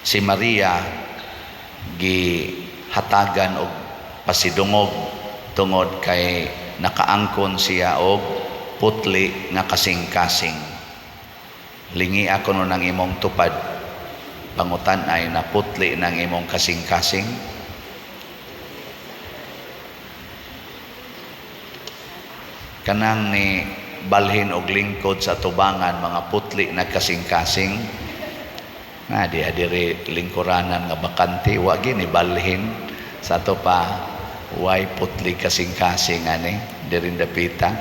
Si Maria gihatagan og pasidungog tungod kay nakaangkon siya og putli nga kasing-kasing. Lingi ako no ng imong tupad, pangutan ay naputli ng imong kasing-kasing. Kanang ni balhin og lingkod sa tubangan, mga putli na kasing-kasing. Na di adiri lingkuranan nga bakante, wa gini balhin sa ato pa, way putli kasing-kasing ani diri dapita.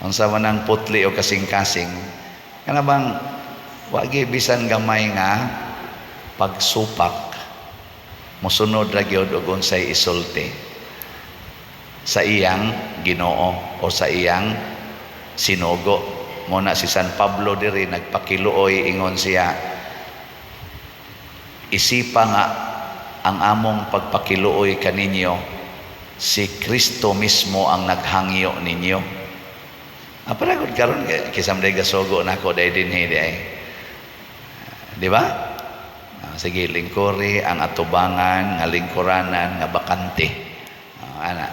Unsa man ang putli o kasing-kasing, kana bang wa gi bisan gamay nga pagsupak, mosunod ra gyud og unsay isulti sa iyang Ginoo o sa iyang sinugo. Mo na si San Pablo diri nagpakiluoy, ingon siya, isipa nga ang among pagpakiluoy kaninyo, si Kristo mismo ang naghangyo ninyo. Paragod karon kisamday gasugo nako day dinhi di ay. Di ba? Sige, lingkuri ang atubangan nga lingkuranan nga bakante. Ana.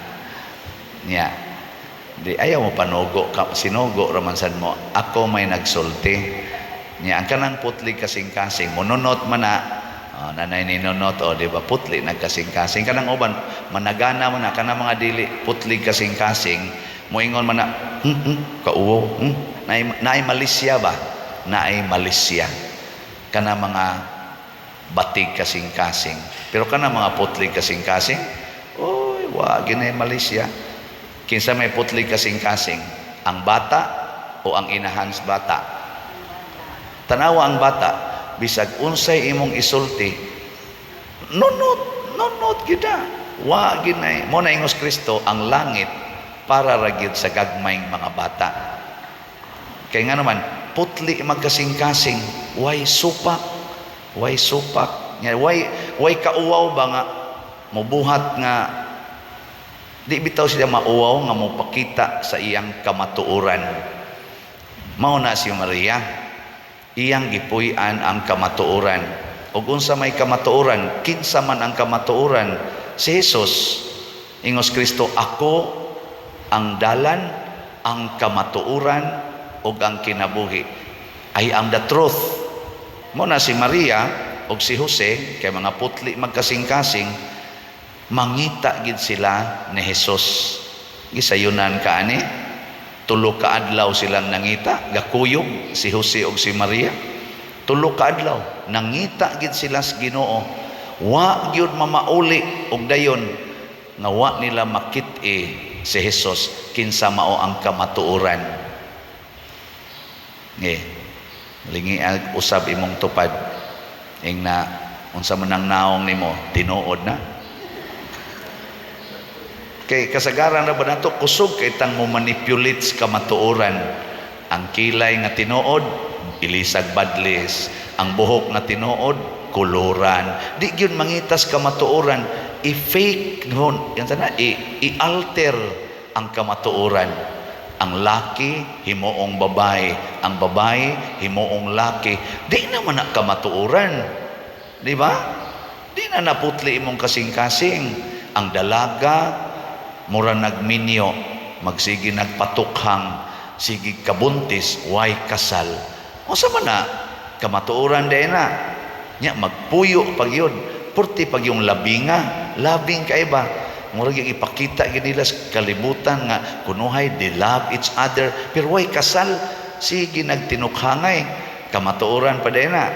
Nya. Di ayaw mo panugo ka, sinugo raman sad mo. Ako may nagsulti. Nya ang kanang putli kasing-kasing monunot man na. Oh, nanay ni nunot, oh, di ba putli nagkasing-kasing kanang uban managana man na kanang mga dili putli kasing-kasing moingon man na kauwo, naay malisya ba, naay malisya kana mga batig kasing-kasing, pero kana mga putli kasing-kasing, oy, wa ginay malisya. Kinsa may putli kasing-kasing, ang bata o ang inahan sa bata? Tanawa ang bata, bisag unsay imong isulti, nunot, nunot gid. Wa ginay. Mo na ingos Kristo, ang langit para ra gyud sa gagmayng mga bata. Kay nga naman, putli magkasing-kasing, way supak, way supak, nya way kauwaw ba nga mobuhat nga di bitaw sila mauwaw nga mopakita sa iyang kamatuoran. Mao na si Maria, iyang gipuy-an ang kamatuoran. Ug unsa may kamatuoran, kinsa man ang kamatuoran? Si Jesus. Ingos Kristo, ako ang dalan, ang kamatuoran ug ang kinabuhi. I am the truth. Mao na si Maria ug si Jose, kay mga putli magkasing-kasing, mangita gid sila ni Jesus. Gisayunan ka ani, 3 ka adlaw silang nangita, gakuyog si Jose ug si Maria. 3 ka adlaw nangita gid sila sa Ginoo. Wa gyud mamauli og dayon nga wa nila makit-i si Jesus kinsa mao ang kamatuoran. Nge, lingi usab imong tupad ing na unsa man ang naong nimo, tinuod na. Kay kasagaran na ba nato kusog kay tang mo manipulate sa kamatuoran. Ang kilay nga tinuod, ilisag badlis. Ang buhok nga tinuod, kuluran. Di gyud mangitas kamatuoran, i-fake nun, yan sana, i-alter ang kamatuoran. Ang laki himuong babae, ang babae himuong laki. Di naman na kamatuoran. Di ba? Di na naputli imong kasing-kasing. Ang dalaga mura nagminyo, magsige nagpatukhang, sige kabuntis, way kasal. Unsa man na kamatuoran day na? Nya magpuyo pag yun, purti pag yung labinga, labing kay ba? Murag yung ipakita gyud nila sa kalibutan nga kunuhay they love each other, pero way kasal, sige nagtinukhangay. Kamatuoran pa day na.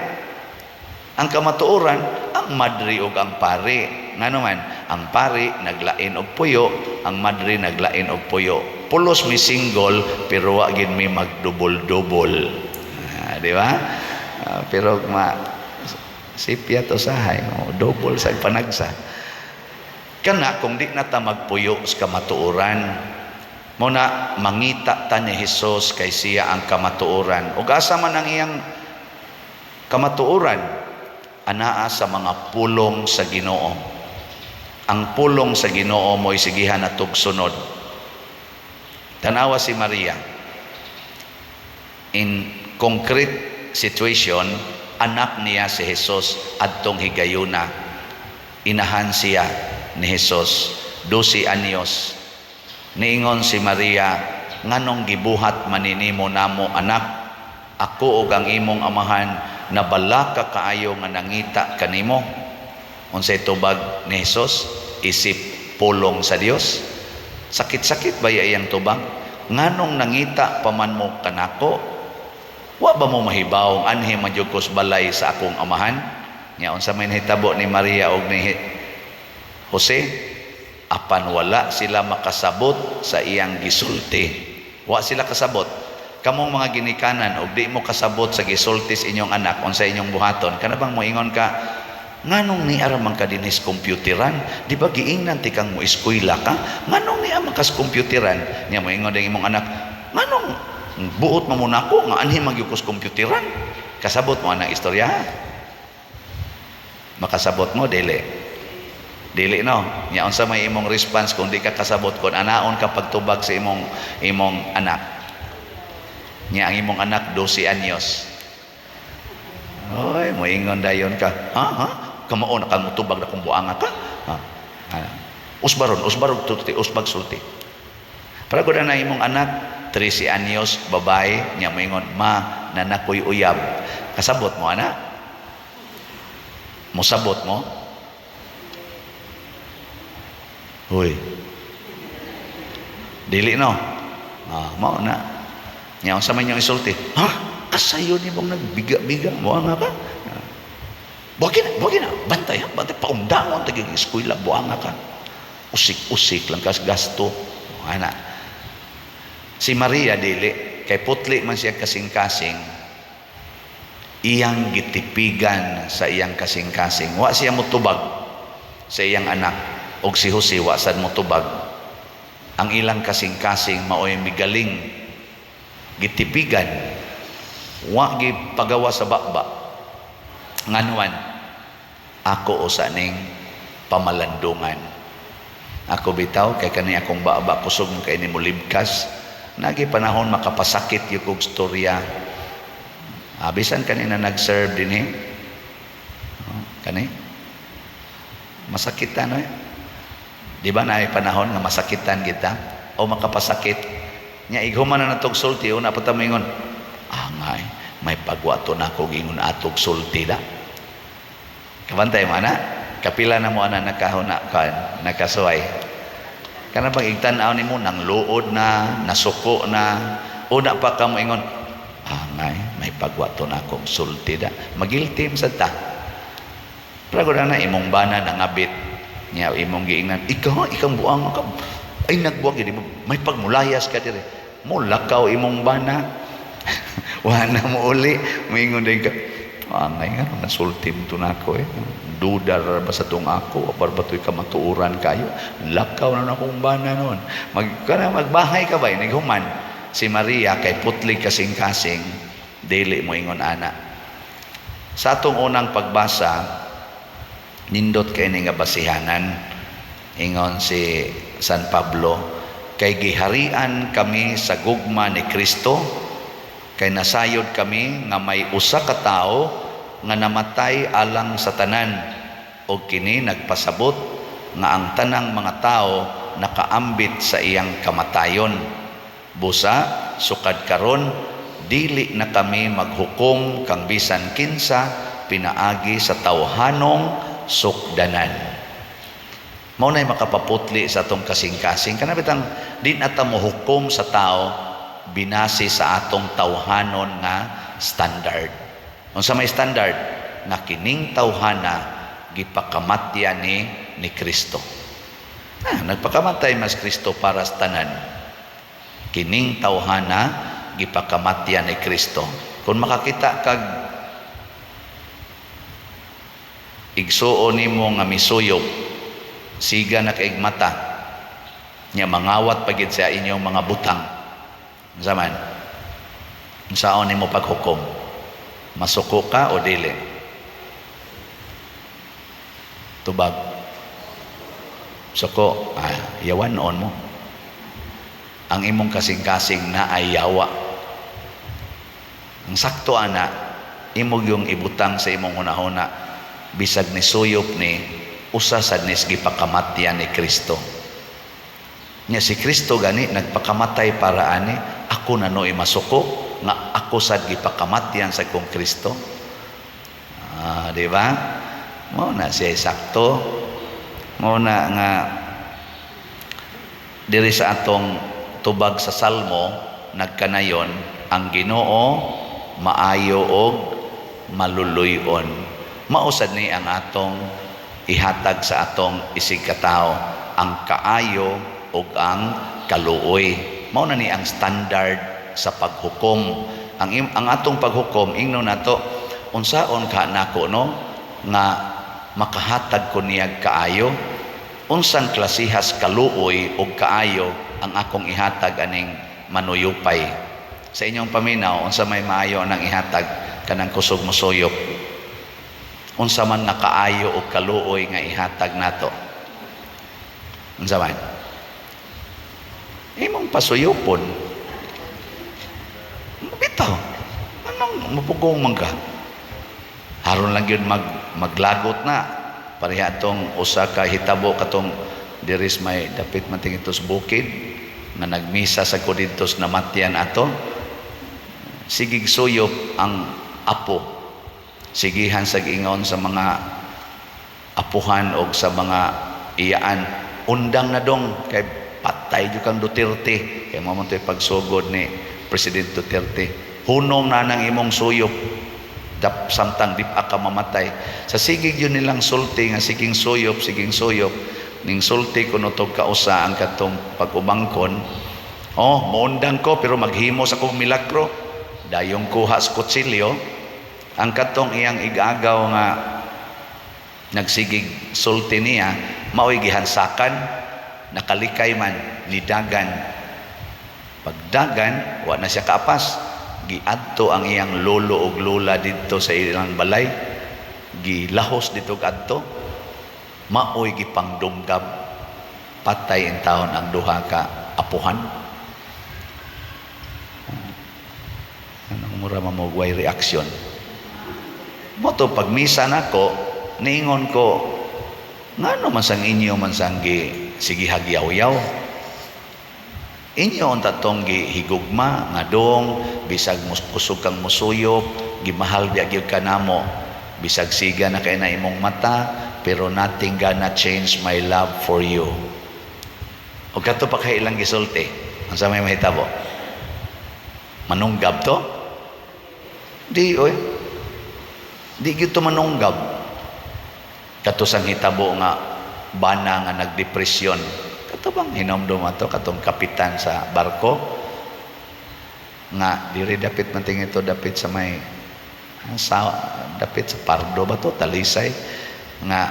Ang kamatuoran, ang madre ug ang pare. Ngano man, ang pare naglain og puyo, ang madre naglain og puyo. Pulos mi single pero wa gid mi magdubol-dubol. Di ba? Pero ma sipya to sahay, oh, double sa panagsa. Kana kung di na ta magpuyo sa kamatuoran, mo na mangita ta ni Hesus kay siya ang kamatuoran. Ug asa man ang iyang kamatuoran? Anaa sa mga pulong sa Ginoo. Ang pulong sa Ginoo mo'y sigihan natog sunod. Tanawa si Maria. In concrete situation, anak niya si Jesus adtong higayuna. Inahan siya ni Jesus, 12 anyos. Niingon si Maria, "Nganong gibuhat man nimo namo, anak? Ako ug ang imong amahan nabalaka kaayo nga nangita kanimo." Unsay tubag ni Jesus? Isip pulong sa Dios. Sakit-sakit ba iyang tubag? "Nganong nangita pa man mo kanako? Wa ba mo mahibaw anhi man jud ko's balay sa akong amahan?" Nya unsa may nahitabo ni Maria og ni Jose? Apan wala sila makasabot sa iyang gisulti. Wa sila kasabot. Kamong mga ginikanan, og di mo kasabot sa gisulti sa inyong anak, unsa inyong buhaton? Kana bang moingon ka, "Nganong nia ra man ka dinhis computeran? Di ba giingnan ti kang mo eskwela ka? Nganong nia man kas computeran?" Nya moingon din imong anak, "Nganong buot mo nako nga anhi man gyud kos computeran?" Kasabot mo anang istorya? Makasabot mo? Dili. Dili, no? Nya unsa may imong response kung di ka kasabot kon anaon ka pagtubag sa imong anak? Nya ang imong anak 12 anyos. Oy, moingon dayon ka, "Ha, ha? Kamao na kang mutubag na kung buanga ka? Ha? Ha? Usbaron, usbarog sulti, usbag sulti." Para ko na imong anak, 13 anyos, babae, nya moingon, "Ma, naa koy uyab." Kasabot mo, ana? Musabot mo? Hoy. Dili, no? Ah, mao na. Nya unsa man inyong isulti? "Ha? Kasayo ni mong nagbiga-biga mo nga ka? Buwagi na, buwagi na. Bantay ha, bantay. Paundangon tagig eskwela, buanga ka. Usik-usik lang kas gasto." Ana. Si Maria dili, kay putli man siya kasing-kasing, iyang gitipigan sa iyang kasing-kasing. Wa siya mutubag sa iyang anak og si Jose wa sad mutubag. Ang ilang kasing-kasing maoy migaling, gitipigan, wa gipagawa sa baba. Nganuan, ako usa ning pamalandungan. Ako bitaw kay kani akong baba kusog kay ni molibkas. Nagi panahon makapasakit yung kog storya. Ah, bisan kanina nag-serve din eh. Oh, kani? Masakitan eh. Di ba na panahon nga masakitan kita o makapasakit? Nya ighuman na natog sulti, una pa ta moingon, "Ah nga eh, may pagwato na ako gingon atog sulti da." Kabantay mo ana? Kapila na mo ana nakahuna kan, nakasuway? Kana bang igtan-aw nimo nang luod na, nasuko na, una pa ka mo ingon, "Ah nga eh, may pagwato na akong sulti da." Magilti sad ta. Pero na imong bana nangabit niya, imong giingnan, "Ikaw, ikang buang ka. Ay nagbuwag di mo, may pagmulayas ka dire." Mo lakaw imong bana. Wa na mo uli, moingon din ka, "Ah, ngay nga nasulti mo to nako eh. Duda ra ba sa tong ako, apar ba to'y kamatuoran kayo? Lakaw na akong bana noon." Mag, kana magbahay ka ba, nighuman. Si Maria kay putlig kasing-kasing, dili mo ingon ana. Sa atong unang pagbasa, nindot kay ni nga basihanan. Ingon si San Pablo, kay giharian kami sa gugma ni Kristo, kay nasayod kami nga may usa ka tawo nga namatay alang sa tanan, ug kini nagpasabot nga ang tanang mga tawo nakaambit sa iyang kamatayon. Busa sukad karon dili na kami maghukom kang bisan kinsa pinaagi sa tawhanong sukdanan. Mao nay makapaputli sa atong kasing-kasing. Kana bitang di na ta mohukom sa tao binase sa atong tawhanon nga standard. Unsa may standard? Nga kining tawhana gipakamatya ni Kristo. Ah, nagpakamatay mas Kristo para sa tanan. Kining tawhana gipakamatya ni Kristo. Kung makakita kag igsuon nimo nga misuyop, siga na kaig mata, nya mangawat pagid sa inyong mga butang. Unsa man? Unsaon nimo paghukom? Masuko ka o dili? Tubag. Suko, ah, yawan noon mo. Ang imong kasing-kasing naay yawa. Ang sakto ana, imo yung ibutang sa imong hunahuna, bisag ni suyop ni, usa sad nis gipakamatyan ni Kristo. Nya si Kristo gani nagpakamatay para ani, ako na noy masuko nga ako sad gipakamatyan sa kong Kristo. Ah, di ba? Mao na siya sakto. Mao na nga diri sa atong tubag sa Salmo nagkanayon, ang Ginoo maayo og maluluy-on. Mao sad ni ang atong ihatag sa atong isig katawo, ang kaayo ug ang kaluoy. Mao na ni ang standard sa paghukom. Ang atong paghukom, ingnon nato, unsaon ka nako no nga makahatag ko niyag kaayo, unsang klasihas kaluoy ug kaayo ang akong ihatag aning manuyupay? Sa inyong paminaw, unsa may maayo nang ihatag kanang kusog mosuyop? Unsa man nga kaayo ug kaluoy nga ihatag nato? Unsa man? Imong pasuyopon. Bitaw. Anong mapugong man ka? Haron lang yun maglagot na. Pareha atong usa ka hitabo katong diris may dapit man tingito sa bukid nga nagmisa sa ko didto sa namatyan ato. Sigig suyop ang apo. Sigihan sa giingon sa mga apuhan o sa mga iyaan. Undang na dong kay patay jud kang Duterte. Kay mo man to'y pagsugod ni President Duterte. Hunong na nang imong suyop dap samtang di pa ka mamatay. Sa sigig yun nilang sulti nga siging suyop, siging suyop, ning sulti kuno tog kausa ang katong pag-umangkon. "Oh, muundang ko pero maghimo sa kong milagro." Dayong kuha sa kutsilyo ang katong iyang igagaw nga nagsigig sulti niya, mao'y gihansakan, nakalikay man, nidagan. Pagdagan, wa na siya kaapas. Giadto ang iyang lolo ug lola didto sa ilang balay, gilahos dito kadto, maoy gipangdumgab. Patay in taon ang duha ka apuhan. Anong mura mamugway reaksyon mo to? Pag misa nako, niingon ko, ngano man sang inyo man sang gi sige hagyaw-yaw? Inyo unta tong gihigugma nga dong bisag kusog kang musuyop, gimahal biya gyud ka namo. Bisag siga na kay na imong mata, pero nothing gonna change my love for you. O kato pa kay ilang gisulti, unsa may mahitabo? Manunggab to? Di oy. Di gyud to manunggab. Kato sang hitabo nga bana nga nagdepresyon. Kato bang hinomdom ato katong kapitan sa barko nga diri dapit man ito, dapit sa may sa dapit sa Pardo ba to, Talisay, nga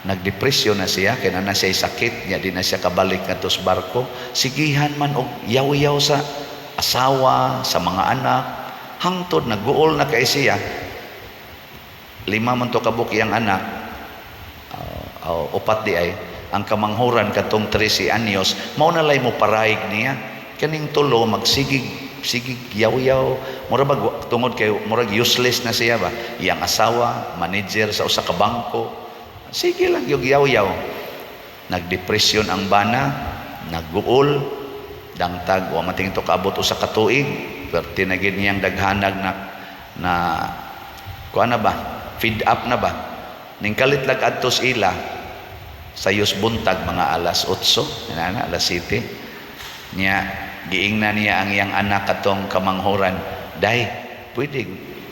nagdepresyon na siya kay na siya sakit niya, di na siya kabalik ngadto sa barko. Sigihan man og yaw-yaw sa asawa, sa mga anak, hangtod naguol na kay siya. Lima man to kabuk iyang anak, upat di ay. Ang kamanghuran katong 13 anyos mao na lay mo paraig niya. Kaning tulo magsigig sigig yaw-yaw, mura bag tungod kay murag useless na siya ba. Iyang asawa manager sa usa ka bangko, sige lang yung yaw-yaw. Nagdepresyon ang bana, nagguol, dangtag wa man tingin to kaabot usa ka tuig, perti na gid niyang daghanag na na kuan na ba, feed up na ba. Ning kalit lag adto sa ila sa yus buntag, mga alas 8 na, alas 7 niya, giingna niya ang iyang anak katong kamanghuran, "Day, pwede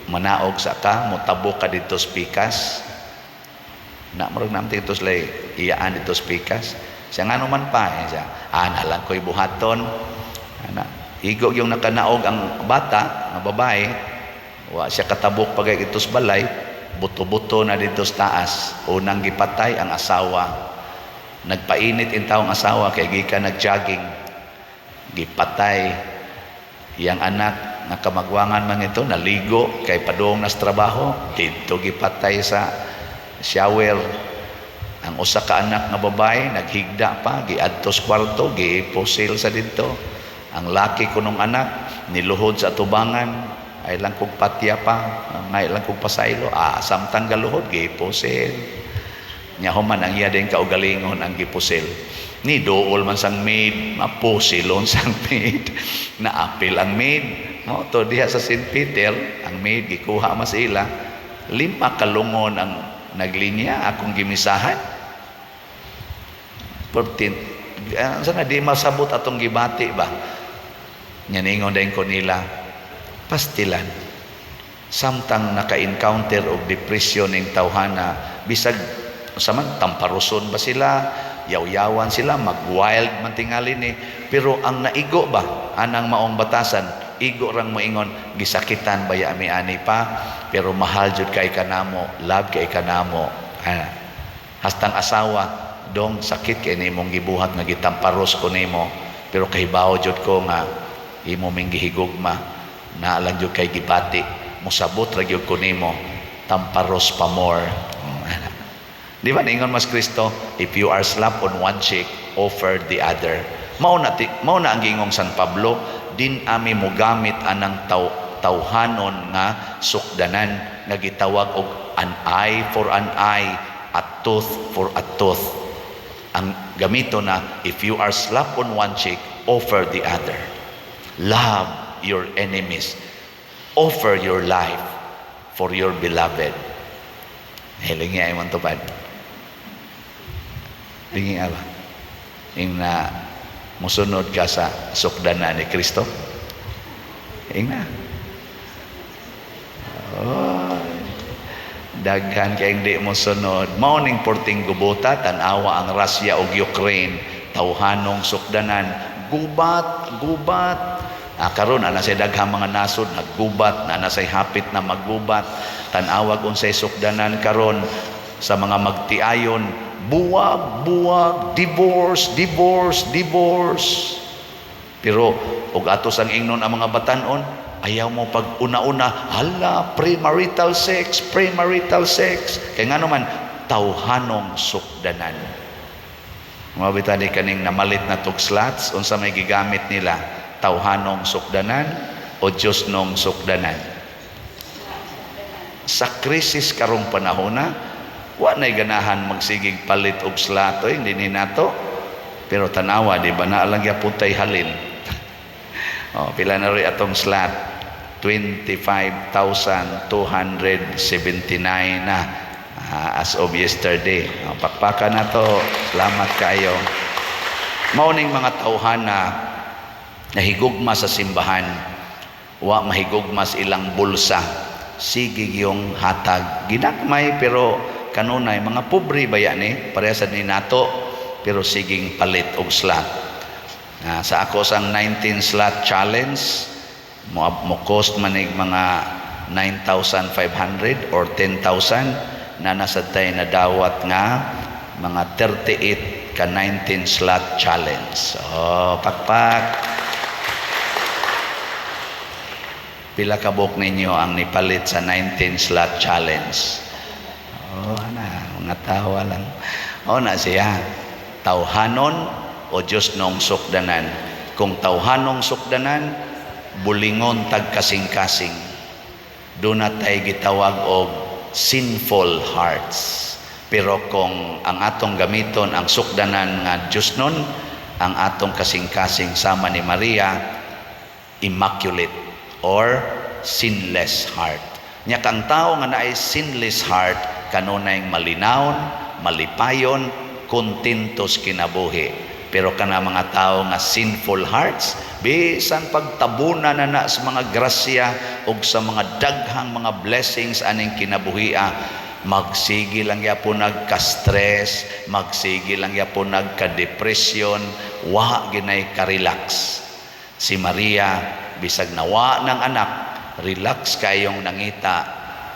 manaog sa ka, motabok ka dito sa pikas na?" Murag namti dito sila iyaan dito sa pikas siya. "Ngano man pa?" Eh, siya, "Ah, nalang ko'y buhaton." Ana, igo yung nakanaog ang bata nga babae. Wa siya katabok pagay dito sa balay, buto-buto na dito sa taas. Unang gipatay ang asawa. Nagpainit in taong asawa kay gikan nagjogging, gipatay. Iyang anak nga kamagwangan man ito, naligo kay padung nas trabaho, didto gipatay sa shower. Ang usa ka anak nga babae naghigda pa, giadto sa kwarto, gipusil sa didto. Ang laki ko nung anak niluhod sa atubangan, ay lang kog patya pa, ngay lang kog pasaylo. Ah, samtang galuhod gipusil. Nya human ang iya din kaugalingon ang gipusil. Ni duol man sang maid, mapusilon sang maid. Naapil ang maid. Mo to diha sa St. Peter, ang maid gikuha mas ila. Lima kalungon ang naglinya akong gimisahan. 14 sana di masabot atong gibati ba. Nya ningon dayon ko nila, pastilan. Samtang naka-encounter og depression ning tawhana, bisag sa man tamparuson ba sila, yaw-yawan sila, mag-wild man tingali ni, pero ang naigo ba anang maong batasan, igo rang moingon, gisakitan ba ya mi ani pa, pero mahal jud kay kanamo, love kay kanamo. Ah, hastang asawa, dong sakit kay nimong gibuhat nga gitamparos ko nimo, pero kahibaw jud ko nga imo ming gihigugma, naa lang jud kay gibati, mosabot ra gyud ko nimo, tamparos pa more. Ana. Di ba ningon mas Kristo, if you are slapped on one cheek, offer the other. Mao na ang gingong San Pablo, din ami mogamit anang tawhanon nga sukdanan nga gitawag og an eye for an eye, a tooth for a tooth. Ang gamito na, if you are slapped on one cheek, offer the other. Love your enemies. Offer your life for your beloved. Hilingi ay man tupad. Lingi ba? Ing na musunod ka sa sukdana ni Kristo. Ing na. Oh, daghan kay hindi mo sunod. Mao ning porting gubota, tan-awa ang Russia ug Ukraine, tawhanong sukdanan, gubat, gubat. Ah, karon ana say daghang mga nasod naggubat, na na say hapit na maggubat. Tan-awag unsay sukdanan karon sa mga magtiayon, buwag, buwag, divorce, divorce, divorce. Pero og ato sang ingnon ang mga batanon, ayaw mo pag una-una, hala, premarital sex, premarital sex. Kay ngano man, tawhanong sukdanan. Mga bita ni kaning namalit na tog slots, unsa may gigamit nila, tawhanong sukdanan o Diyos nong sukdanan? Sa krisis karong panahon na, wa na'y ganahan magsigig palit og slot, oy, hindi ni nato. Pero tanawa, di ba na lang gyapon tay halin. Oh, pila na rin atong slot? 25,279 na as of yesterday. Oh, pakpaka na to. Salamat kayo. Mao ning mga tawhan na nahigugma sa simbahan, wa mahigugma sa ilang bulsa. Sige yung hatag. Ginagmay pero kanunay mga pobre ba ni pareha sa ni nato, pero siging palit og slot. Ah, sa ako sang 19 slot challenge mo cost manig mga 9,500 or 10,000 na nasa tay na dawat nga mga 38 ka 19 slot challenge. Oh, pakpak. Pila ka buok ninyo ang nipalit sa 19 slot challenge? Oh, ana, mga tawa lang. Oh, na siya. Tawhanon o Diyos nong sukdanan. Kung tawhanong sukdanan, bulingon tag kasing-kasing. Doon na tayo gitawag og sinful hearts. Pero kung ang atong gamiton ang sukdanan nga Diyos nun, ang atong kasing-kasing sama ni Maria, immaculate or sinless heart. Nya kang tao nga naay sinless heart, kanunay malinawon, malipayon, kontentos kinabuhi. Pero kana mga tao nga sinful hearts, bisan pagtabuna na na sa mga grasya ug sa mga daghang mga blessings aning kinabuhia, magsige lang yapon nagka-stress, magsige lang yapon nagka-depression, wa ginay ka-relax. Si Maria, bisag nawa ng anak, relax kayong nangita.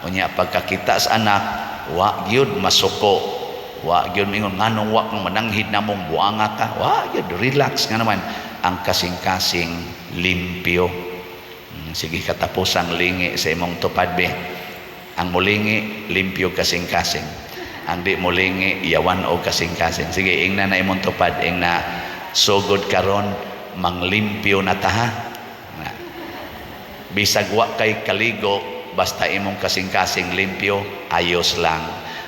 Unya pagkakita sa anak, wa gyud masuko. Wa gyud mingon nganong wa kang mananghid namong buanga ka. Wa gyud, relax nga naman ang kasing-kasing limpyo. Sige katapusang lingi sa imong tupad be. Ang mulingi limpyo kasing-kasing. Ang di mulingi yawan og kasing-kasing. Sige ingna na imong tupad, ingna sugod karon Manglimpyo na ta, ha. Na. Bisag wa kay kaligo, basta imong kasing-kasing limpyo, ayos lang.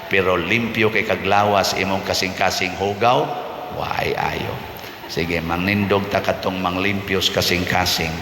Pero limpyo kay kag lawas, imong kasing-kasing hugaw, waay ayo. Sige, mangnindog ta katong manglimpyos kasing-kasing.